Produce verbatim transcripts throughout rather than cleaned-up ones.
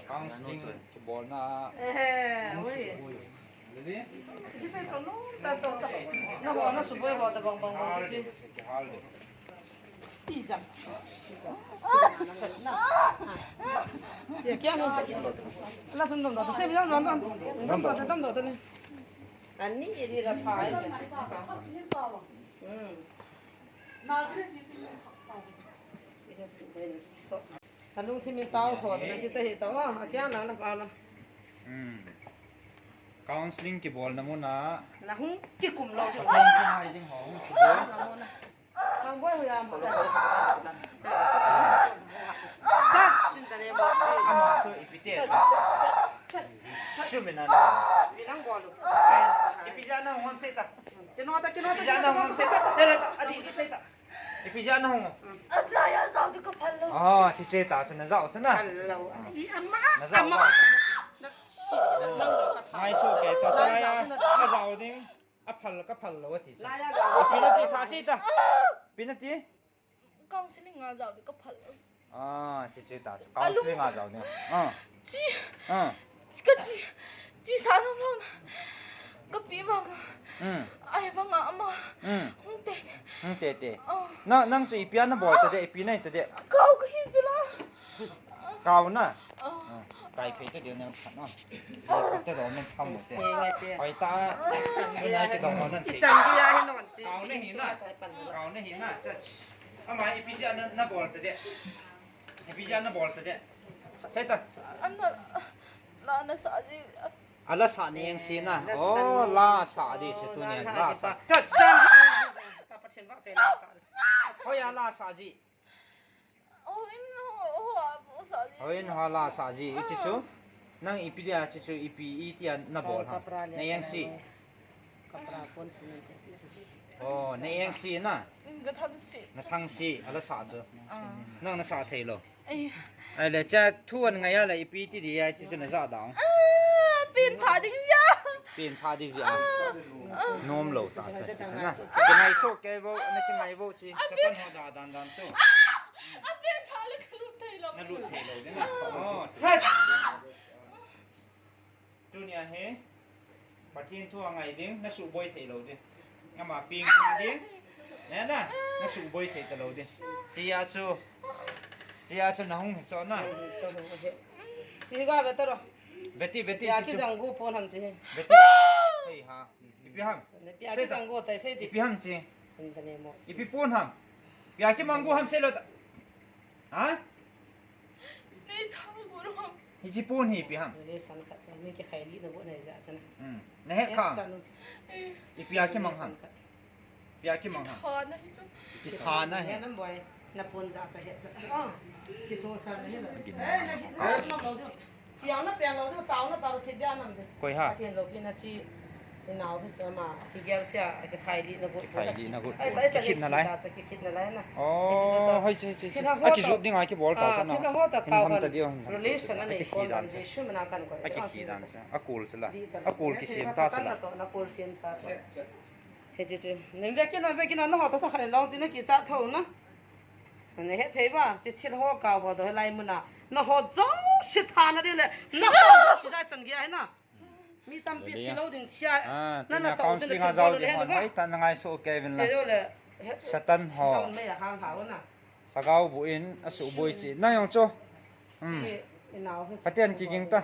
Counseling kibolna. Eh, ui. Kichai to no, ta to to. Na ho na suboi ho ta bang bang bang si. Iza. Sia kya no. La sun dam da, se bi dam da, dam da, dam da ne. Ani iri ra pha. Hmm. Ka lungthim in tao tho na kicha hi tao a, a kiang lang na pa la. Hmm. Counseling kibolna muna. Na hung kikum lo. Pathen thu ngai ding ho hung suboi. Na muna. Ang boi ho ya mo. Touch in the name of Jesus. Ama so ipite. Shumina. Minang bolu. Ipi jana hung seta. Kino ta, kino ta, ipi jana hung seta. Seta, adi, adi seta. Ipi jana hung. Atlaya zau du ka phal lo. Ah, chiche ta, chana zau, chana. Phal lo. I ama. Na zau. Ama. Na si, na mang lo ka phal. Mai so ke to, chana ya. Ka zau ding. A phal, ka phal lo ati. Laya zau. Ipi nati tha seta. Ipi nati. Counseling a zau du ka phal lo. Ah, chiche ta. Counseling a zau ni. Ah. Chi. Ah. Ka chi. Chi sa nom lo na. Ka pi vang. Hmm. Ai vang a ama. Hmm. Hung te. Hung te te. Oh. Na, nang chu ipi a na bol ta de, ipi na ta de. Kau ka hi chu la. Kau na. Oh. Ah, kai phe te de na pha na. Te do men tham mo te. Hoi ta. Ai na ke do mo nan si. I chan ki ya hi non si. Kau na hi na. Kau na hi na. Ama ipi jana na bol ta de. Ipi jana bol ta de. Seta. Ana, na, na sa ji. Ala sa ne yang si na. Oh, la sa di si tu ne la sa. Touch. Ka Pathen vang chai la sa. Oh ya la sa ji. Oh, in ho, ho, ho sa ji. Oh, in ho la sa ji. Ichi su. Nang ipi dia chi chu ipi iti a na bol ha. Na yang si. Kapra pon si na si. Oh, na yang si na. Ka thang si. Na thang si, ala sa chu. Ah. Nang na sa thei lo. Ai. Ai le cha thu an ngai a le ipi ti di a chi chu na za dang. Ah, pin pha ding ya. Pin pha di ya. Ah. Nom lo ta sa chi na. Ki ngai so ke vo, na ki ngai vo chi. Satan ho da dan dan chu. Ah, pin pha le ka lut thei lo. Na lut thei lo de na. Oh, touch. Tunia hi, Pathen thu a ngai ding, na suboi thei lo ding. Ama pin pha ding. Ne na, na suboi thei ta lo ding. Chia chu, chia chu na hung hi cho na. Chi ga ve ta ro. Veti, veti, ya chi ki chu. Jang gu pon ham chi. Veti. Hei ha. Ipi ham. Ne pia ki jang gu tai sei ti. Ipi ham chi. In the name of Ipi pon ham. Pia ki mang gu ham sei lo ta. Ha? Nei thang gu ro. Hichi pon hi ipi ham. Nei san khat sa, nei ki khai li na gu nei ja chana. Hmm. Na het kha. Chan. Ipi a ki mang ham. Pia ki mang ham. Tha na hi chu. Ki tha na hi. Nam boi. Na pon ja cha het cha. Ah. Ki so sa na hi. Eh, na ki na lo do. Chiang na pian lo do, tao na tao thi bia nam de. Koi ha. Pathen lo pi na chi. Inau hi sa ma, ki gel sia, ki khai li na gu. Ki khai li na gu. Ai, tai ki khit na lai. Ki khit na lai na. Oh, hoi si, si, si. A ki jut ding a ki bol ta sa na. Thina ho ta ka hon. Relation a nei kon dan Jesu mina kan ko. A ki khit dan sa. A kul sa la. A kul ki sim ta sa la. Na kul sim sa. He chi chi. Nen ve ki na, ve ki na, na ho ta ta khai long chi na ki cha tho na. Na he thei ba, chi thil ho ka ho do lai muna. Na ho jo si tha na de le. Na ho jo si jai chan gi ai na. Mi tampi chi lo ding chia. Ah, na na to counseling a jao ding hon. Hoi ta na ngai so ke vin la. Satan ho. Lhagao bu in a suboi chi. Na jong chu. Hmm. Pathen kiging ta.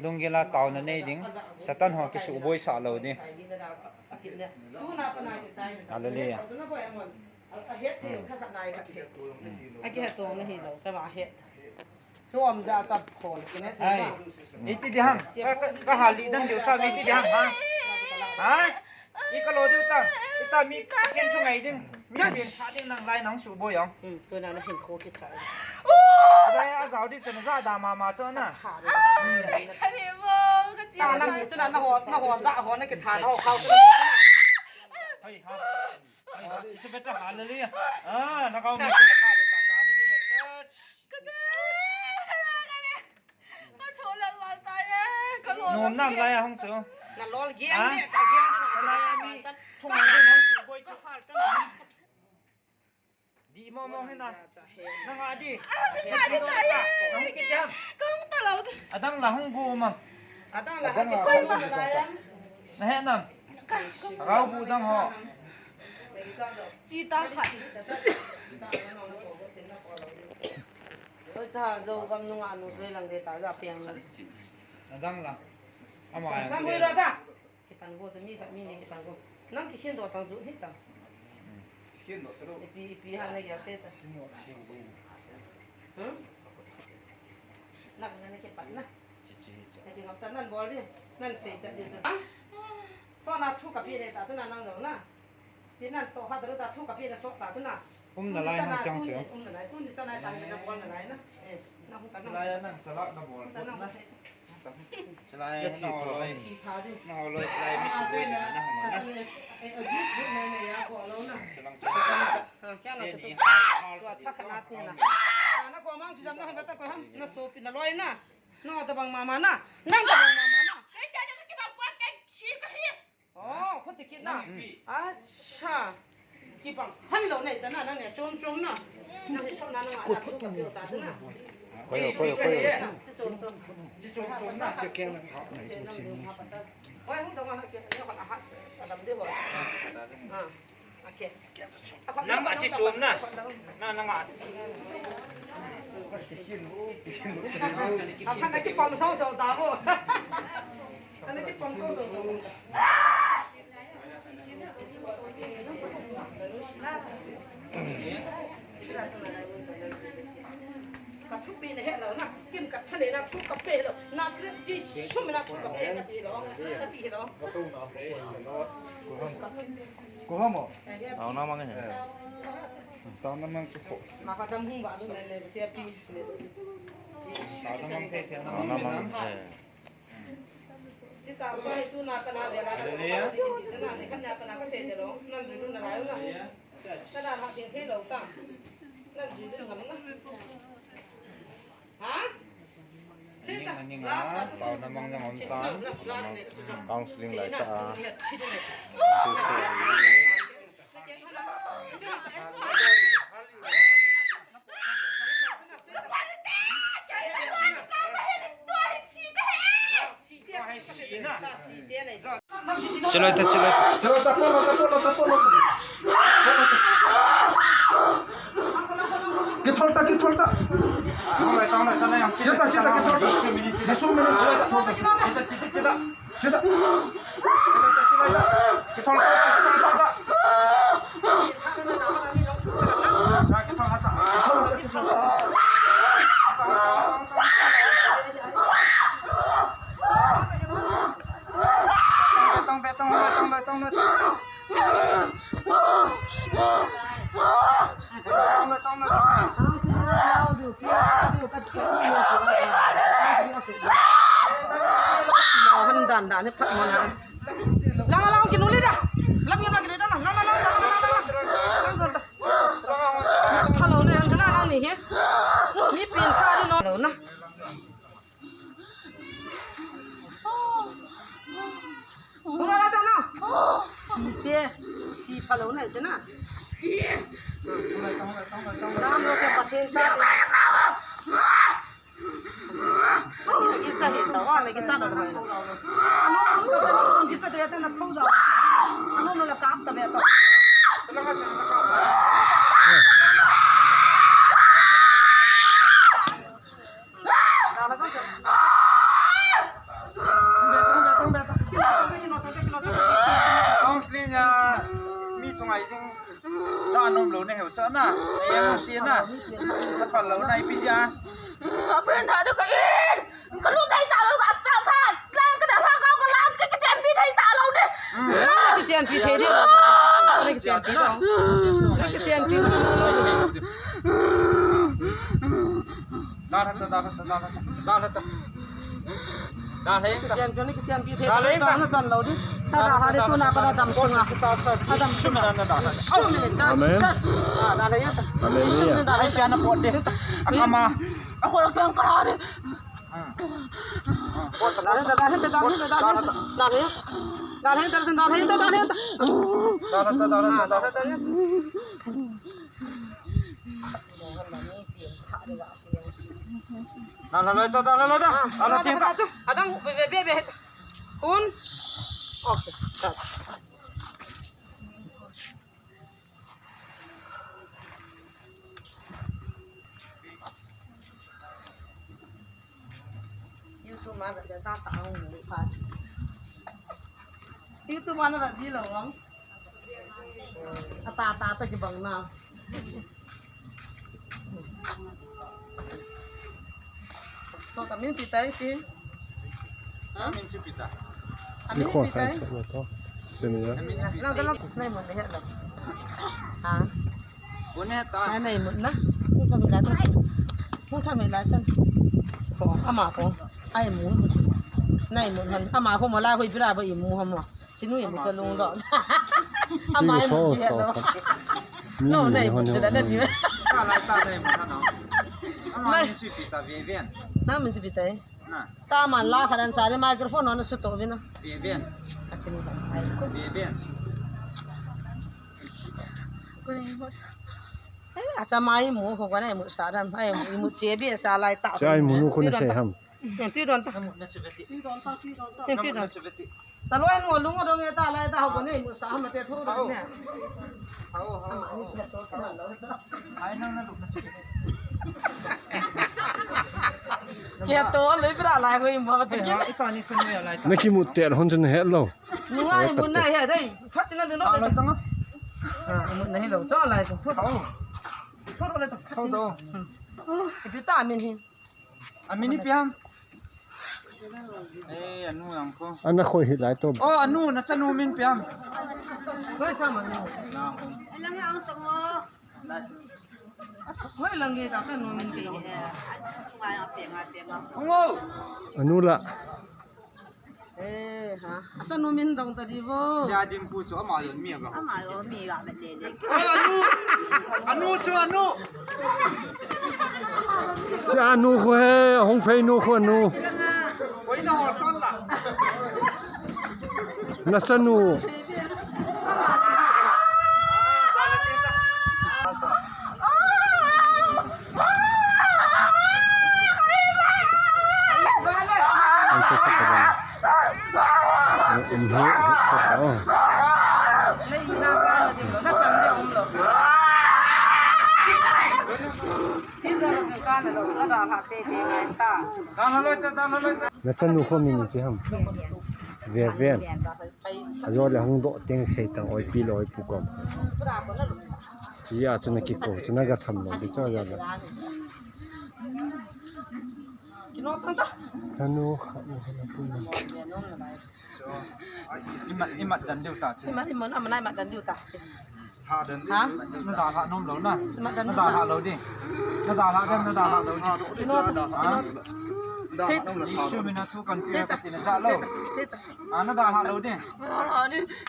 Lunggil a taona nei ding. Satan ho kisuboi sah lou ding. Hallelujah. A kihet tong na hi lo, sa va het. Chu om ja chap khol kine thei. Ai. Iti di ham. Ka, ka, ka hal li dan diu ta, iti di ham, ha? Ha? I ka lo diu ta. Ita mi ken chu ngai ding. Mi ken tha ding nang lai nang suboi jong. Hmm, tu na na hin kho ki cha. Lai a jao di chu na ja da ma ma chu na. Tha di. Ka ni mo, ka chi. Ta nang chu na na ho, na ho ja ho na ki tha na ho khao chu. Hai ha. Ai, chi chu beta hallelujah. Ah, na kau mi chu beta hallelujah. Touch. Nom nam lai a hung chu. Na lol giang de, ka giang de. Ka lai a mi thung ngai de nang suboi chu. Di Mo, mo, hina. Nang adi. Nang adi. Nang kiti ham. Kong ta lo. Adang la hung gu ma. Adang la hung gu ma. Na he nam. Rau bu dang ho. Chi ta khat. Oi cha, Zogam nunga nu soi lang de ta, ja piang. Adang la. Ama. Sam hui la ta. Kipan go, mi khat mi ni kipan go. Nang kikhen doh tang chu hi ta. Kikhen doh talo. Ipi, ipi ha na ya se ta. Hmm? Nang na kipan na. Ipi ngam sa nan bol di. Nan sei cha di cha. So na thu kapi le ta chu na nang do na. Chi nan to ha ta ta thu kapi le so ta chu na. Um na lai na chang chu. Um na lai, tuni sa nai ta, na bol na lai na. Eh, na hung ka na. Lai na, chalak na bol. Chalai na ho loi. Chi tha di. Na ho loi chalai mi su boi na na ho na. Eh, aziz bu na na ya ko lo na. Chalang chalang. Ha, kya na sa tu. Tua tha kha na ti na. Na ko mang chi dam na ha ta ko ham. Na so pi na loi na. Na ta bang mama na. Nang ta bang mama na. Kai ta na ki bang ko kai chi ka hi. Oh, khuti kit na. Acha. Kibang. Han lo nei chana nang ne chom chom na. Nang hi chom na nang a tu ka pio ta chana. Koyo, koyo, koyo. Chi chom chom. Chi chom chom na. Chi keng na ha na su chi. Oi, hung dong ha ke. Ne ko na ha. Adam de ho. Ah. Okay. Nang a chi chom na. Na nang a. Aphan na kipom so so ta bo. Ana kipom ko so so. Ka thupi na he lo na. Kim ka thane na thu ka pe lo. Na tri chi sum na thu ka pe ka ti lo. Ka ti lo. Ko hamo. Tao na mang he. Tao na mang chu kho. Ma ka dam hung ba lu ne ne che pi. Tao na mang the che na. Tao na mang he. Chi ta so he tu na ka na ve la. Hallelujah. Ni ki se na ne kan ya ka na ka se de lo. Nan ju lu na la yo na. Ka na ha tin the lo ta. Nan ju lu ngam na. Ha? Ning a ning a, tao na mang jong um tan, counseling lai ta a. Chalo ta, chalo ta. Chalo ta, polo ta, polo ta, polo ta. Kithol ta, kithol ta. Chita, chita, kithol ta. Bisu minute. Chita, chita, chita. Chita. Kithol ta, kithol ta. Kithol ta, kithol ta. Betong, betong, betong, betong, betong. Mohan dan dan ni phat mohan. Lang lang kinu le da. Lang lang kinu da. Lang lang lang. Hello ne, ang na lang ni he. Ni pin kha di no. Hello na. Tua la ta na. Si te, si phalou na che na. Ram lo se Pathen cha. Ki cha hi ta wa, ki cha lo. Ki cha de ta na tho da. Ano no la kap ta be ta. Counseling a mi chunga i ding sa nom lou na heu cha na, em si na, na phal lou na ipi sia. Apen tha de ka in, ka lu dai ta lou ka cha sa, lang ka da la ka ka la ka ka chen pi thai ta lou de. Ka chen pi thai de. Ka chen pi. Ka chen pi. Dalha ta, dalha ta, dalha ta, dalha ta. Dalha ta. Kichen, kichen, kichen, pi the. Dalha ta. Dalha ta. Dalha ta, dalha ta. Dalha ta. Amen. Amen. Ai, pian na pot de. Akama. Ako lang kang karare. Dalha ta, dalha ta, dalha ta, dalha ta. Dalha ta, dalha ta, dalha ta. Dalha ta, dalha ta, dalha ta. Na la la ta, ta la la ta. Ah, ala ta, thim ta. Adang be be be. Kun. Okay. Ta. YouTube ma ka sa ta ang mu pa. YouTube ma na ba ji lo ang. Ata ata ta ki bang na. To ka min pi tai si. Ha? Min chi pi ta. A min pi tai. Simi ya. Na da la nai mo ne la. Ha. Nai mo na. Ko ka mi la ta. Ko ka mi la ta. Ko ama ko. Ai mu. Nai mu han. Ama ko mo la ko i pi la ba i mu ha mo. Chinu i mu cha lung do. Ama i mu so, so. No, nai mu cha la na ni. Ka la ta nai mu na no. Ama min chi pi ta ve ven. Na min chi pi ta. Na. Ta man la kha dan sa le microphone no su to vin na. Ve ven. A chinu ba. Ai ko. Ve ven. Ko ni mo sa. Eh, a cha mai mu ko ko nai mu sa dan. Ai mu che be sa lai ta. Cha ai mu nu ko na se ham. Ti don ta. Ti don ta, ti don ta. Ti don. Ta loi mo lung dong e ta lai ta ho ko nei mu sa ma te tho ro ne. Hao, hao, hao. Ai nang na lu na. Ke to loi bra lai hoi mo ta. Ai, ta ni sun ya lai ta. Na ki mu te hon chun he lo. Nu ngai mu na he dai. Phat na lu no. Mu na he lo cha lai ta. Tho. Tho ro le ta. Tho do. Ipi ta min hi. A min ipi ham? Eh, anu yang ko. Ana khoi hi lai to. Oh, anu, na chanu min ipi ham? Khoi cha ma nu. Hoi lang ge ta chanu min ipi. Ngo. Anu la. Eh, ha. Achanu min dong ta di vo. Cha ding khu chu ama lon mi a ga. Ama lon mi ga vet le le. Oh, anu. Anu chu anu. Cha anu khu he, hung phei nu khu anu. Koi na ho son la. Na chanu. Na chanu khu min ipi ham? Ve ve. Ajo le hung do teng sei tang oi pi lo oi pu kom. Ti a chu na ki ko chu na ga tham lo di cha ja le. Kino chang ta. Kanu kha ni na pu. Imat, imat dan diu ta chi. Imat, imat, ama nai mat dan diu ta chi. Ha dan di. Ha? Na dalha nom lou na. Na dalha lou di. Na dalha dem, na dalha lou di. Ino tu, ino tu. Sit. Jisu mina thu kan pia ka ti na dalha lou. Sit. Ah, na dalha lou di.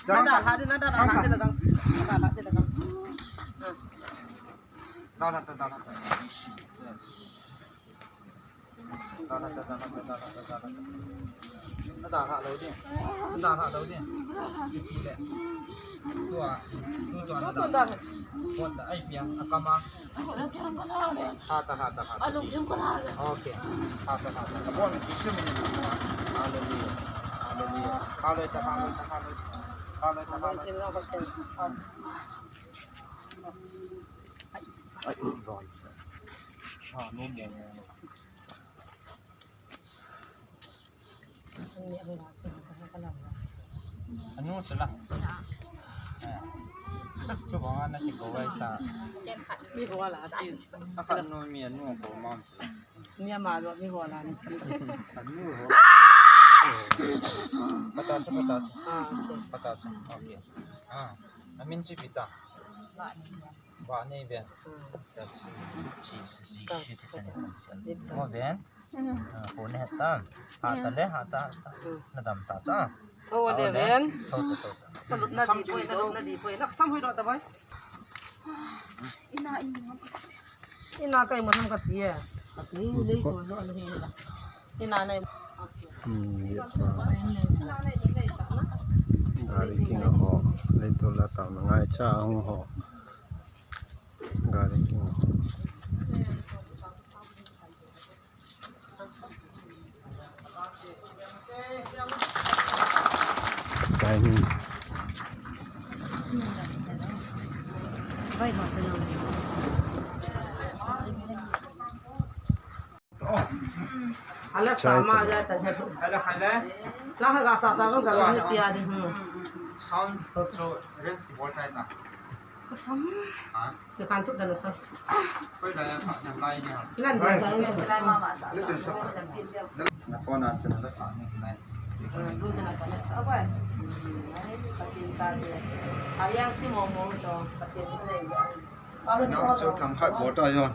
Na dalha di, na dalha di la dang. Na dalha di la dang. Dalha ta, dalha ta. Dalha ta, dalha ta, dalha ta, dalha ta. Na dalha lou di. Na dalha lou di. Iti le. Tua, tua na dalha. Bon da ai pia, akama. Ha ta, ha ta, ha ta. Okay. Ha ta, ha ta. Bon, Jisu min. Hallelujah. Hallelujah. Hallelujah, hallelujah, hallelujah. Hallelujah, hallelujah. Ai, bon. Sa no mo. Anu chu la. Chu bang ana ki ko wai ta. Mi ho la chi. A khat nu mi anu ko mam chu. Mi ama lo mi ho la ni chi. Anu ho. Pata chu, pata chu. Ah, okay. Pata chu. Okay. Ah, amin chi pi ta. Ba nei ve. Hmm. That's, she, she, she, she, she, she. Mo ve. Ah, ko ne ta. Ha ta le, ha ta, ha ta. Hmm. Na dam ta cha. Tho le ven. Tho, tho, tho, tho. Tho na di poi, tho na di poi. Na sam hui do ta bai. Ina, ina. Ina kai mo nam ka ti e. Ka ti le ko lo le la. Ina nei. Hmm, ye pa. Gari king ho. Le to la ta na ngai cha hung ho. Gari king ho. Ala sama ja cha. Hello, hello. La ha ga sa sa ga sa la ni pia di. Hmm. Sound to arrange ki bol chai ta. Kasam. Ha? Ka kan tu da na sa. Koi la ya sa na lai ni ha. Nan da sa ni lai ma ma sa. Na phone a sa na sa ni lai. Lu ta na ka na. Abai. Ka tin sa de. Ayang si mo mo so. Ka tin sa de. Nang su tham khat bol ta yon.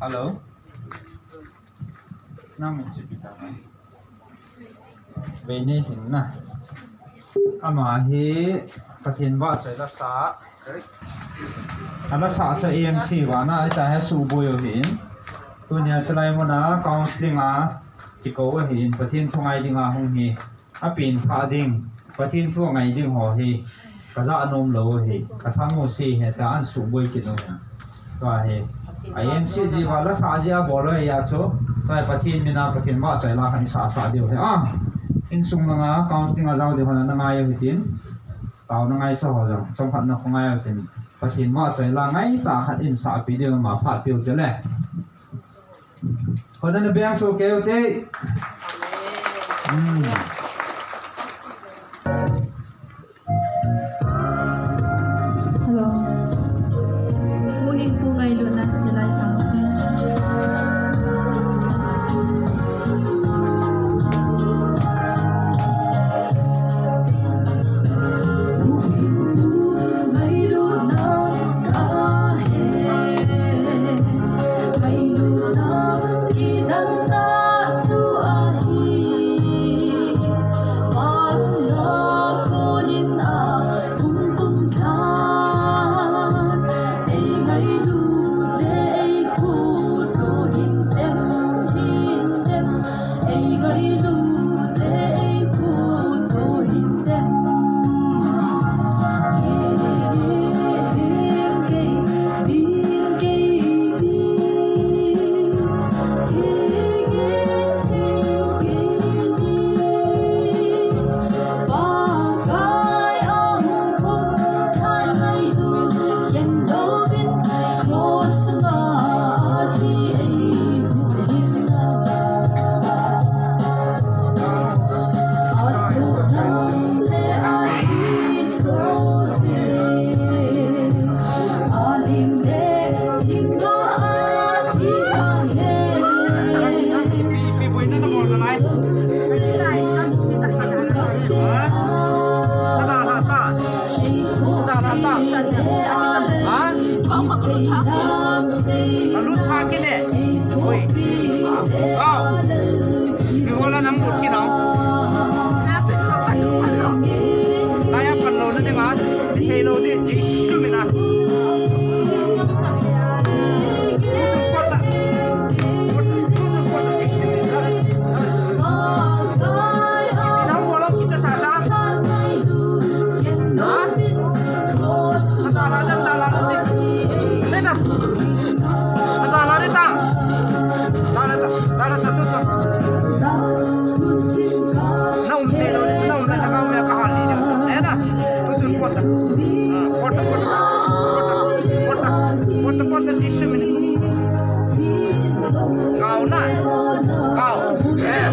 Hello. Nang min chu pi ta. Veini hin na. Ama hi Pathen vahchoi la sa. A la sa chu A M C vana, a ta hi suboi u hin. Tunia chulai muna counseling a kikou u hin, Pathen thu ngai dinga hung hi. A pen pha ding, Pathen thu ngai ding ho hi. Ka ja nom lou hi, ka thang u si he ta an suboi kit u. Tua hi. A N C G va la sa ji a bol u hi a chu. Tua hi Pathen mina Pathen vahchoi la khan i sa sa diu hi. A. Insung langa counseling a jao diu hon na ngai u hitin. Tao na ngai sa ho jong. Chom khat na ko ngai u tin. Pathen vahchoi la ngai ta khat in sa pi diu ma phat piu te le. Hona na beng so keu te. Hmm. Hello. Pu Hing Pu ngailutna, nilai sang. Lut pha kit e. Oi. Au. Kihola nang lut kit nang. Naya pan lou na dinga. Thei lou di Jesu mina. Nang hola kita sasa. Ha? Ata la, ata la, ata la. Seta. Ata la, ata. La, ata, la, ata, tu, tu. Na um te lo, na um te na ka um ya ka hal ni de. Eh na. Tu, tu, pot. Ah, pot, pot. Pot, pot, pot, pot, Jesu mina. Kau na. Kau. Eh.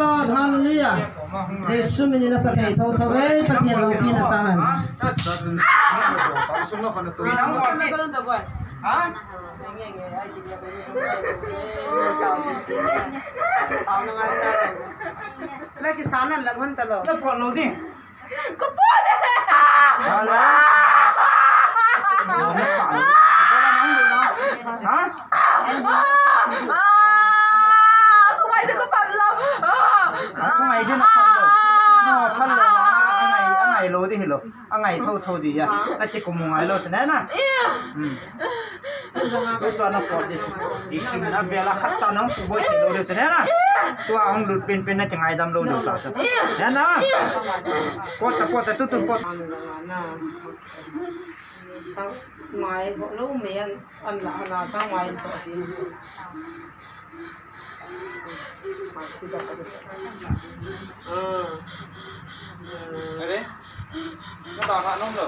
Lord, hallelujah. Jesu min in asathei thotho ve, Pathen loupina chang hen. Laki sana lam han talo. Angai thotho di a. Ache kum ngai lou tene na. Tua na pot di. Di sim na vela khat cha nang suboi thei lou di tene na. Tua hung lut pin pin na chengai dam lou di ta cha. Ya na. Pot ta pot ta tu tu pot. Mai ho lo me an an la na cha mai to di. Are. Ka ta ha nom lo.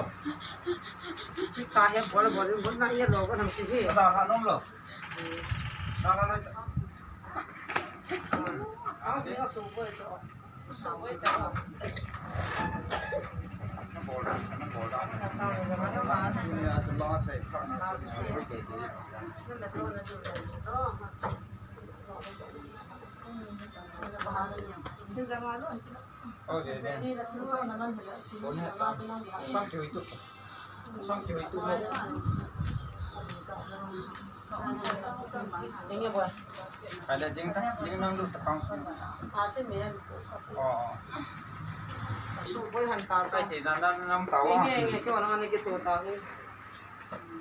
Ka he bol bol bol na ye lo ko nang si hi. Ka ta ha nom lo. Ai le ding ta, ding nang du ta kang sang. A si me. Oh. Su boi han ta sa. Ai te na na nang ta wa. Nge nge ke wa na ne ke to ta.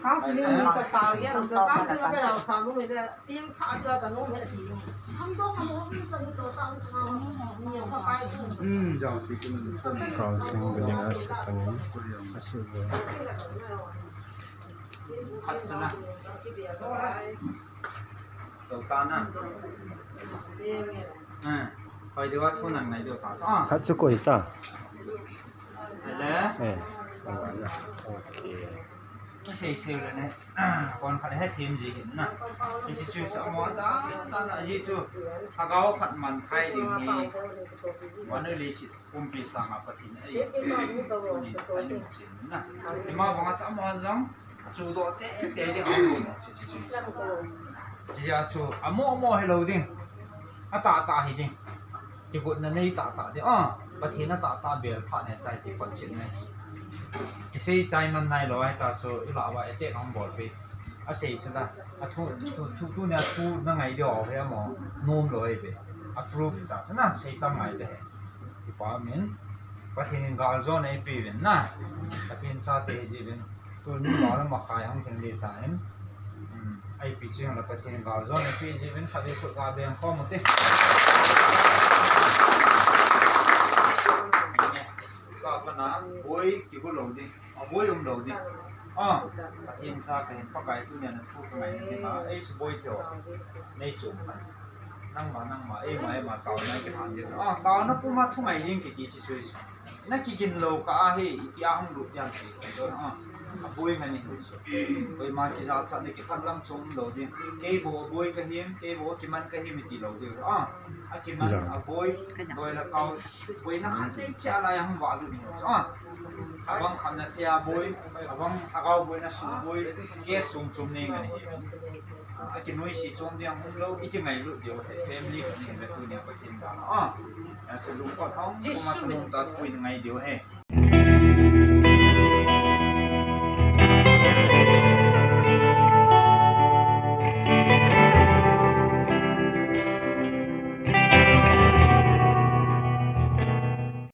Kang si ni ta ta ya, ta kang si na ke ya sa lu me de. Ting ta ta ta no me ti. Ham to ham ho ni sa ni to ta. Ni ya ka pai. Hmm, jao ti ki na. Kang si ni de na sa ta ni. A si bo. Khat chana. Lo ta na. Eh, hoi deu a thu nan ngai deu ta. Ah. Khat chu koi ta. Hele. Eh. Okay. Ka sei sei le ne. Kon khat he thim ji hin na. Ji chu cha mo ta ta na ji chu. Lhagao khat man thai ding hi. Manu le si. Kumpi sanga Pathen in ei, Pathen in ei muchin na. Tima banga sa mo jong, chu do te te ding a mo, chi chi chi. Chi a chu, a mo mo hi lo ding. A ta ta hi ding. Kigotna nei ta ta ding. Ah, Pathen a ta ta bel pha ne tai ti kon chin ne. Kisei chai man nai lo ai ta chu, i la wa e te nong bol pi. A sei chu na, a thu, thu, thu, thu na, thu na ngai deu he mo, nom lo ai ve. A proof ta chu na, sei tam ngai te he. Kipa min, Pathen in gal jon ei pe vin na. Pathen chate hi ji vin. Tuni ma la ma khai hung theng le ta in. Hmm, ei pi chi la Pathen in gal jon ei pe ji vin, kha ve khut ga beng khom u te. Ka pa na, boi kibu lo di. A boi um lo di. Ah, Pathen cha ka hin Pakai tunia na thu ka ngai na di na. Ei suboi theo. Nei chu. Nangma, nangma, eima, eima, taona kiphan ding. Ah, taona puma thu ngai ding kiti chi chu chu. Na kigin lo kah a hi, ipi a hung lut diam ti. Ah, a boi ngai ni hu chu. Koima kijachat ni kiphan lam chung lo ding. Kei bou a boi ka him, kei bou a kiman ka him ti lo ding. Ah, a kiman, a boi, boi la kau, boina khat nei cha lai a hung va lut ni hu chu. Ah, a bang khamna thei a boi, a bang a kau boina su boi, ke sum sum nei ngai ni. A kinoise chom ding um lo, i kingailut diu ahi, family khat ni ahi, tunia Pathen gal a. A, chu lungkot hong, kuma thanom tah a thu i ngai diu ahi.